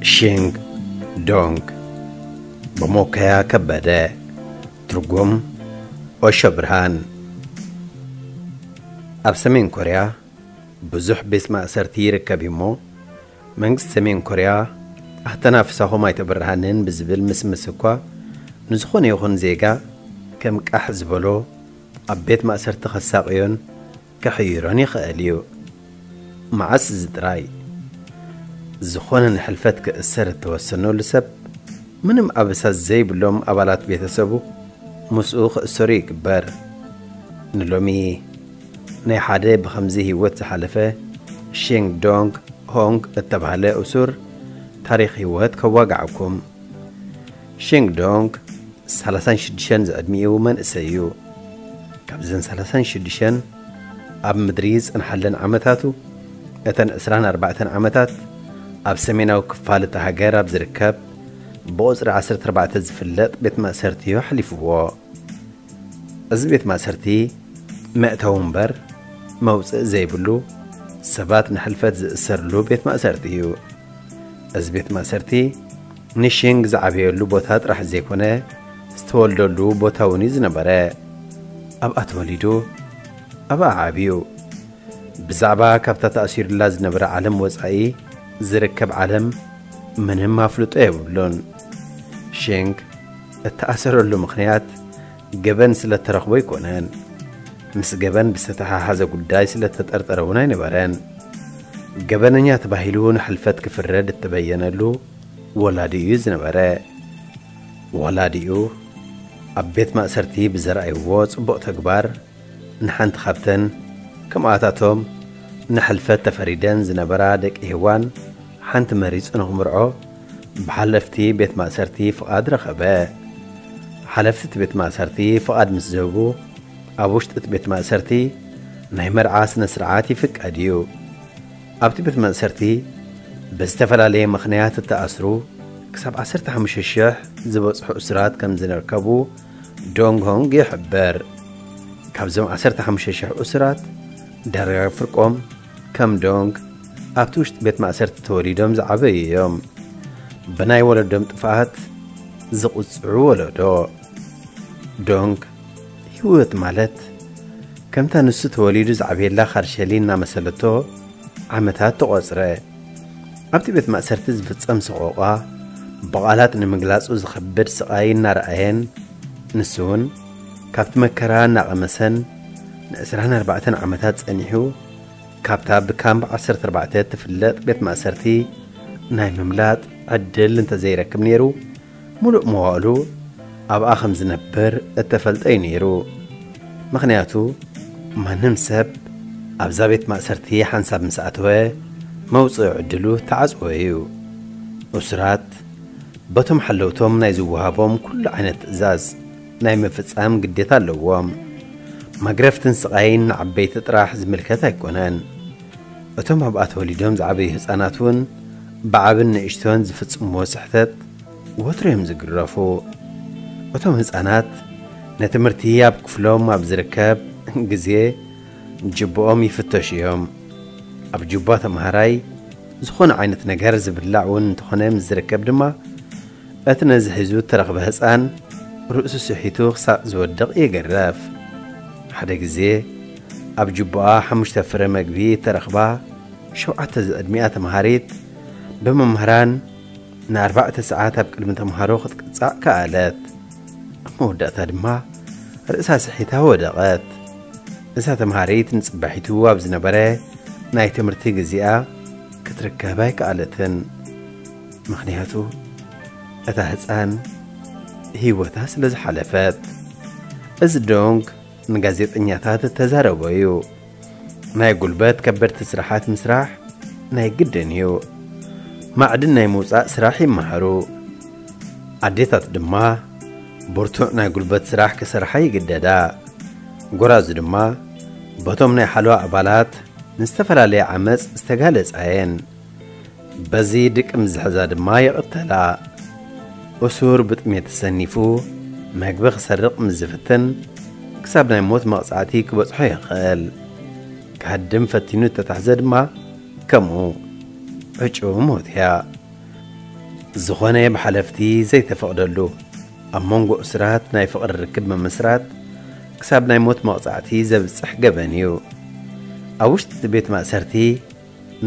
ሺንግ ዶንግ ብሞከያ ከበደ። ትርጉም ኦሾ ብርሃን። ኣብ ሰሜን ኮርያ ብዙሕ ቤት ማእሰርቲ ይርከብ እዩ እሞ፣ መንግስቲ ሰሜን ኮርያ ኣተናፍሳኹም ኣይተበርሃንን ብዝብል ምስምስ እኳ፣ ንዝኾነ ይኹን ዜጋ ከም ቃሕ ዝበሎ ኣብ ቤት ማእሰርቲ ከሳቕዮን ከሕይሮን ይኽእል እዩ። መዓስ እዚ ጥራይ፣ ዝኾነ ንሕልፈት ክእሰር እተወሰነሉ ሰብ፣ ምንም ኣበሳ ዘይብሎም ኣባላት ቤተሰቡ ምስኡ ክእሰሩ ይግበር። ንሎሚ ናይ ሓደ ብኸምዚ ህይወት ዝሓለፈ ሺንግ ዶንግ ሆንግ እተባህለ እሱር ታሪኽ ህይወት ከዋግዓኩም። ሺንግ ዶንግ ሰላሳን ሽዱሽተን ዝዕድሚኡ መንእሰይ እዩ። ካብዘን ሰላሳን ሽዱሽተን ኣብ ምድሪ ዝጸንሓለን ዓመታቱ፣ እተን ዕስራን ኣርባዕተን ዓመታት ኣብ ሰሜናዊ ክፋል እታ ሃገር ኣብ ዝርከብ ብቑጽሪ ዓሰርተ ኣርባዕተ ዝፍለጥ ቤት ማእሰርቲ እዩ ኣሕሊፍዎ። እዚ ቤት ማእሰርቲ መእተዊ እምበር መውጽኢ ዘይብሉ፣ ሰባት ንሕልፈት ዝእሰርሉ ቤት ማእሰርቲ እዩ። እዚ ቤት ማእሰርቲ ንሺንግ ዝዓበየሉ ቦታ ጥራሕ ዘይኮነ፣ ዝተወልደሉ ቦታ እውን እዩ ዝነበረ። ኣብኣ ተወሊዱ፣ ኣብኣ ዓብዩ። ብዛዕባ ካብታ ተኣሲሩላ ዝነበረ ዓለም ወጻኢ ዝርከብ ዓለም ምንም ኣፍልጦ የብሉን። ሺንግ እተኣሰረሉ ምኽንያት ገበን ስለ እተረኽቦ ኣይኮነን። ምስ ገበን ብዝተተሓሓዘ ጉዳይ ስለ እተጠርጠረ እውን ኣይነበረን። ገበነኛ ተባሂሉ ንሕልፈት ክፍረድ እተበየነሉ ወላዲኡ እዩ ዝነበረ። ወላዲኡ ኣብ ቤት ማእሰርቲ ብዘርኣይዎ ጽቡቕ ተግባር፣ ንሓንቲ ካብተን ከምኣታቶም ንሕልፈት ተፈሪደን ዝነበራ ደቂ ሄዋን ሓንቲ መሪጹ ንኽምርዖ ብሓለፍቲ ቤት ማእሰርቲ ፍቓድ ረኸበ። ሓለፍቲ እቲ ቤት ማእሰርቲ ፍቓድ ምስ ዝህቡ፣ ኣብ ውሽጢ እቲ ቤት ማእሰርቲ ናይ መርዓ ስነ ስርዓት ይፍቀድ እዩ። ኣብቲ ቤት ማእሰርቲ ብዝተፈላለየ ምኽንያት እተኣስሩ ክሳብ ዓሰርተ ሓሙሽተ ሽሕ ዝበጽሑ እሱራት ከም ዝርከቡ ዶንግ ሆንግ ይሕብር። ካብዞም ዓሰርተ ሓሙሽተ ሽሕ እሱራት ዳርጋ ፍርቆም ከም ዶንግ ኣብቲ ውሽጢ ቤት ማእሰርቲ ተወሊዶም ዝዓበዩ እዮም። ብናይ ወለዶም ጥፍኣት ዝቕጽዑ ወለዶ። ዶንግ ህይወት ማለት ከምታ ንሱ ተወሊዱ ዝዓበየላ ካርሸሊ እናመሰለቶ ዓመታት ተቖጽረ። ኣብቲ ቤት ማእሰርቲ ዝፍጸም ሰቆቓ ብቓላት ንምግላጹ ዝኸብድ ስቓይ እናረኣየን፣ ንሱ እውን ካብቲ መከራ እናቐመሰን ንዕስራን ኣርባዕተን ዓመታት ጸኒሑ፣ ካብታ ብካምፕ ዓሰርተ ኣርባዕተ እትፍለጥ ቤት ማእሰርቲ ናይ ምምላጥ ዕድል እንተዘይረክብ ነይሩ፣ ምሉእ መዋእሉ ኣብኣ ከም ዝነብር እተፈልጠ እዩ ነይሩ። ምኽንያቱ፣ ማንም ሰብ ኣብዛ ቤት ማእሰርቲ ሓንሳብ ምስ ኣተወ፣ መውጽኢ ዕድሉ ተዓጽወ እዩ። እሱራት በቶም ሓለውቶም ናይ ዝወሃቦም ኩሉ ዓይነት ትእዛዝ ናይ ምፍጻም ግዴታ ኣለዎም። መግረፍትን ስቓይን ንዓበይቲ ጥራሕ ዝምልከት ኣይኮነን። እቶም ኣብኣ ተወሊዶም ዝዓበዩ ህጻናት እውን ብዓብን ንእሽቶን ዝፍጽምዎ ስሕተት ወትሩ እዮም ዝግረፉ። እቶም ህጻናት ንትምህርቲ ኣብ ክፍሎም ኣብ ዝርከብ ግዜ ጅብኦም ይፍተሹ እዮም። ኣብ ጅባ ተምሃራይ ዝኾነ ዓይነት ነገር ዝብላዕ እውን እንተኾነ ምስ ዝርከብ ድማ፣ እቲ ነዚ ሒዙ እተረኽበ ህጻን ርእሱ ስሒቱ ክሳዕ ዝወድቕ ይግረፍ። ሓደ ግዜ ኣብ ጅባኣ ሓሙሽተ ፍረ መግቢ እተረኽባ ሸውዓተ ዝዕድሚኣ ተምሃሪት ብመምህራን ንኣርባዕተ ሰዓት ኣብ ቅድሚ ተምሃሮ ክትቅጻዕ ከኣለት። ኣብ መወዳእታ ድማ ርእሳ ስሒታ ወደቐት። እዛ ተምሃሪት ንጽባሒቱ ኣብ ዝነበረ ናይ ትምህርቲ ግዜኣ ክትርከብ ኣይከኣለትን። ምኽንያቱ እታ ህጻን ህይወታ ስለ ዝሓለፈት። እዚ ዶንግ ንጋዜጠኛታት እተዛረቦ እዩ። ናይ ጉልበት ከበድቲ ስራሓት ምስራሕ ናይ ግድን እዩ። ማዕድን ናይ ምውጻእ ስራሕ ይመሃሩ። ኣዴታት ድማ ብርቱዕ ናይ ጉልበት ስራሕ ክሰርሓ ይግደዳ። ጎራዙ ድማ በቶም ናይ ሓለዋ ኣባላት ንዝተፈላለየ ዓመጽ ዝተጋለጻ እየን። በዚ ድቂ ምስ ዝሕዛ ድማ ይቕተላ። እሱር ብጥሜት ተሰኒፉ መግቢ ክሰርቕ ምስ ዝፍትን ክሳብ ናይ ሞት መቕጻዕቲ ክበጽሖ ይኽእል። ክሃድም ፈቲኑ እተታሕዘ ድማ ከምኡ ዕጩ ሞት እያ። ዝኾነ ብሓለፍቲ ዘይተፈቕደሉ ኣብ መንጎ እሱራት ናይ ፍቕሪ ርክብ ምምስራት ክሳብ ናይ ሞት መቕጻዕቲ ዘብጽሕ ገበን እዩ። ኣብ ውሽጢ እቲ ቤት ማእሰርቲ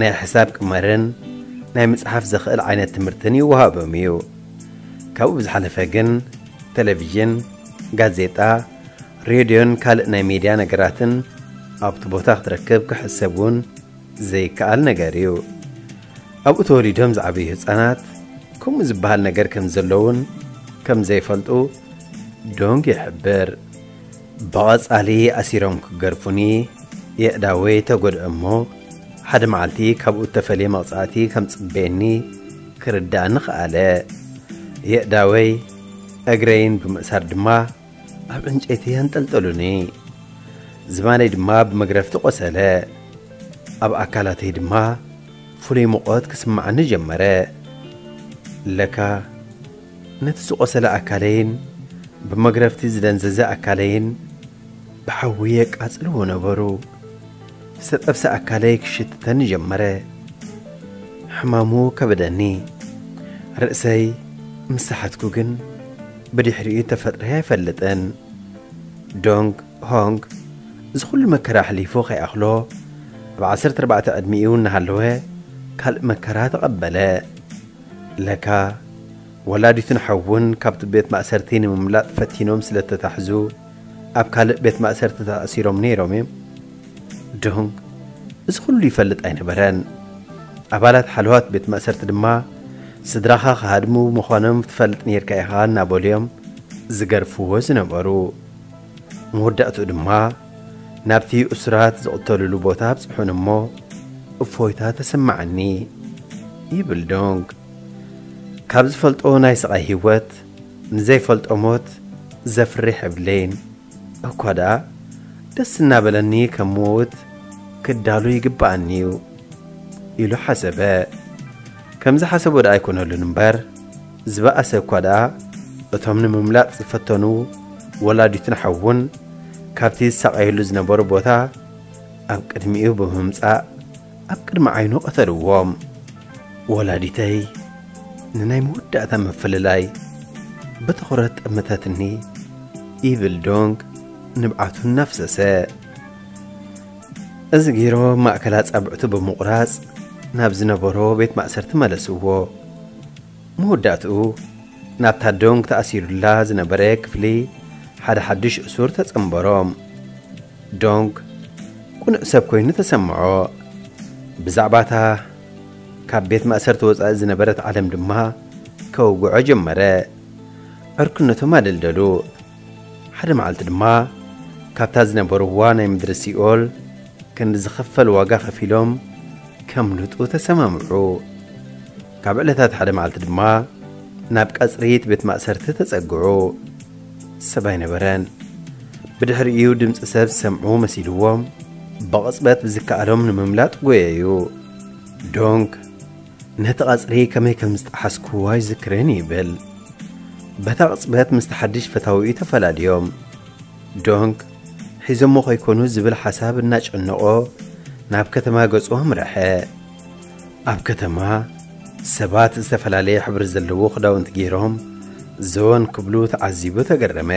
ናይ ሕሳብ ቅመርን ናይ ምጽሓፍ ዘኽእል ዓይነት ትምህርትን ይወሃቦም እዩ። ካብኡ ብዝሓለፈ ግን ቴሌቪዥን፣ ጋዜጣ፣ ሬድዮን ካልእ ናይ ሜድያ ነገራትን ኣብቲ ቦታ ክትረክብ ክሕሰብ እውን ዘይከኣል ነገር እዩ። ኣብኡ ተወሊዶም ዝዓበዩ ህጻናት ከምኡ ዝበሃል ነገር ከም ዘለውን ከም ዘይፈልጡ ዶንግ ይሕብር። ብቐጻሊ ኣሲሮም ክገርፉኒ የእዳወይ ተጎድአ እሞ ሓደ መዓልቲ ካብኡ እተፈልየ መቕጻዕቲ ከም ጽበየኒ ክርዳእኒ ኸኣለ። የእዳወይ እግረይን ብምእሳር ድማ ኣብ ዕንጨይቲ ኣንጠልጠሉኒ። ዝባነይ ድማ ብመግረፍቲ ቆሰለ። ኣብ ኣካላተይ ድማ ፍሉይ ሙቐት ክስምዓኒ ጀመረ። ለካ ነቲ ዝቆሰለ ኣካለይን ብመግረፍቲ ዝደንዘዘ ኣካለይን ብሓዊ የቃጽልዎ ነበሩ። ዝተጠብሰ ኣካለይ ክሽትተኒ ጀመረ። ሕማሙ ከበደኒ። ርእሰይ ምስ ሰሓትኩ ግን ብድሕሪኡ ተፈጥረይ ኣይፈልጥን። ዶንግ ሆንግ እዚ ኩሉ መከራ ኣሕሊፉ ከይኣኽሎ ኣብ ዓሰርተ ኣርባዕተ ዕድሚኡ እናሃለወ ካልእ መከራ ተቐበለ። ለካ ወላዲቱን ሓውን ካብቲ ቤት ማእሰርቲ ንምምላጥ ፈቲኖም ስለ ተታሕዙ ኣብ ካልእ ቤት ማእሰርቲ ተኣሲሮም ነይሮም እዮም። ዶንግ እዚ ኩሉ ይፈልጥ ኣይነበረን። ኣባላት ሓለዋት ቤት ማእሰርቲ ድማ ስድራኻ ክሃድሙ ምዃኖም ትፈልጥ ነይርካ ኢኻ እናበሉ እዮም ዝገርፍዎ ዝነበሩ። መወዳእትኡ ድማ ናብቲ እሱራት ዝቕተሉሉ ቦታ ኣብጽሑን እሞ እፎይታ ተሰማዓኒ ይብል ዶንግ። ካብ ዝፈልጦ ናይ ስቓይ ህይወት ንዘይፈልጦ ሞት ዘፍርሕ የብለይን። እኳ ደኣ ደስ እናበለኒ ከም ምውት ክዳሉ ይግብኣኒ እዩ ኢሉ ሓሰበ። ከም ዝሓሰቦ ደኣ ኣይኮነሉን እምበር ዝበኣሰ እኳ ደኣ እቶም ንምምላጥ ዝፈተኑ ወላዲቱን ሓውን ካብቲ ዝሳቐየሉ ዝነበሩ ቦታ ኣብ ቅድሚኡ ብምምጻእ ኣብ ቅድሚ ዓይኑ ቀተልዎም። ወላዲተይ ንናይ መወዳእታ ምፍልላይ ብትኹረት ጠመተትኒ ይብል ዶንግ ንብዓቱ እናፍሰሰ። እዚ ገይሮም ማእከል ኣጻብዕቱ ብምቑራጽ ናብ ዝነበሮ ቤት ማእሰርቲ መለስዎ። መወዳእትኡ ናብታ ዶንግ ተኣሲሩላ ዝነበረ ክፍሊ ሓደ ሓድሽ እሱር ተጸንበሮም። ዶንግ ቅኑዕ ሰብ ኮይኑ ተሰምዖ። ብዛዕባታ ካብ ቤት ማእሰርቲ ወጻኢ ዝነበረት ዓለም ድማ ከውግዖ ጀመረ። ዕርክነቶም ኣደልደሉ። ሓደ መዓልቲ ድማ ካብታ ዝነበርዋ ናይ ምድሪ ሲኦል ክንዲ ዝኽፈል ዋጋ ከፊሎም ከምልጡ ተሰማምዑ። ካብ ዕለታት ሓደ መዓልቲ ድማ ናብ ቀጽሪ እቲ ቤት ማእሰርቲ ተጸግዑ። ሰብ ኣይነበረን። ብድሕሪኡ ድምጺ ሰብ ዝሰምዑ መሲልዎም ብቕጽበት ብዝከኣሎም ንምምላጥ ጎየዩ። ዶንግ ነቲ ቀጽሪ ከመይ ከም ዝጠሓስኩዎ ኣይዝክርን ይብል። በታ ቅጽበት ምስቲ ሓድሽ ፈታዊኡ ተፈላልዮም። ዶንግ ሒዞሞ ከይኮኑ ዝብል ሓሳብ እናጨነቖ ናብ ከተማ ገጹ ኣምረሐ። ኣብ ከተማ ሰባት ዝተፈላለየ ሕብሪ ዘለዎ ክዳውንቲ ገይሮም ዘወን ክብሉ ተዓዚቡ ተገረመ።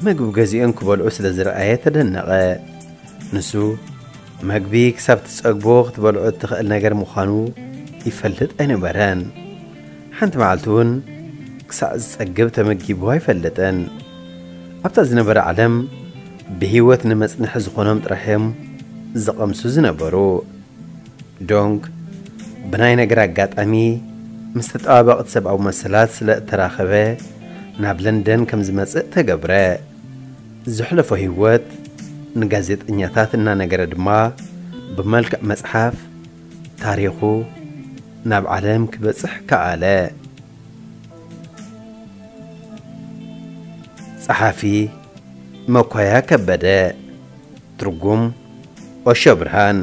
መግቢ ገዚኦም ክበልዑ ስለ ዝረኣየ ተደነቐ። ንሱ መግቢ ክሳብ ትጸግቦ ክትበልዖ እትኽእል ነገር ምዃኑ ይፈልጥ ኣይነበረን። ሓንቲ መዓልቲ እውን ክሳዕ ዝጸግብ ተመጊቡ ኣይፈልጥን። ኣብታ ዝነበረ ዓለም ብህይወት ንመጽንሒ ዝኾኖም ጥራሕ እዮም ዝቐምሱ ዝነበሩ። ዶንግ ብናይ ነገር ኣጋጣሚ ምስ ተጠባባቕቲ ሰብኣዊ መሰላት ስለ እተራኸበ ናብ ለንደን ከም ዝመጽእ ተገብረ። ዘሕለፎ ህይወት ንጋዜጠኛታት እናነገረ ድማ ብመልክዕ መጽሓፍ ታሪኹ ናብ ዓለም ክበጽሕ ከኣለ። ጸሓፊ መኳያ ከበደ። ትርጉም ኦሾ ብርሃን።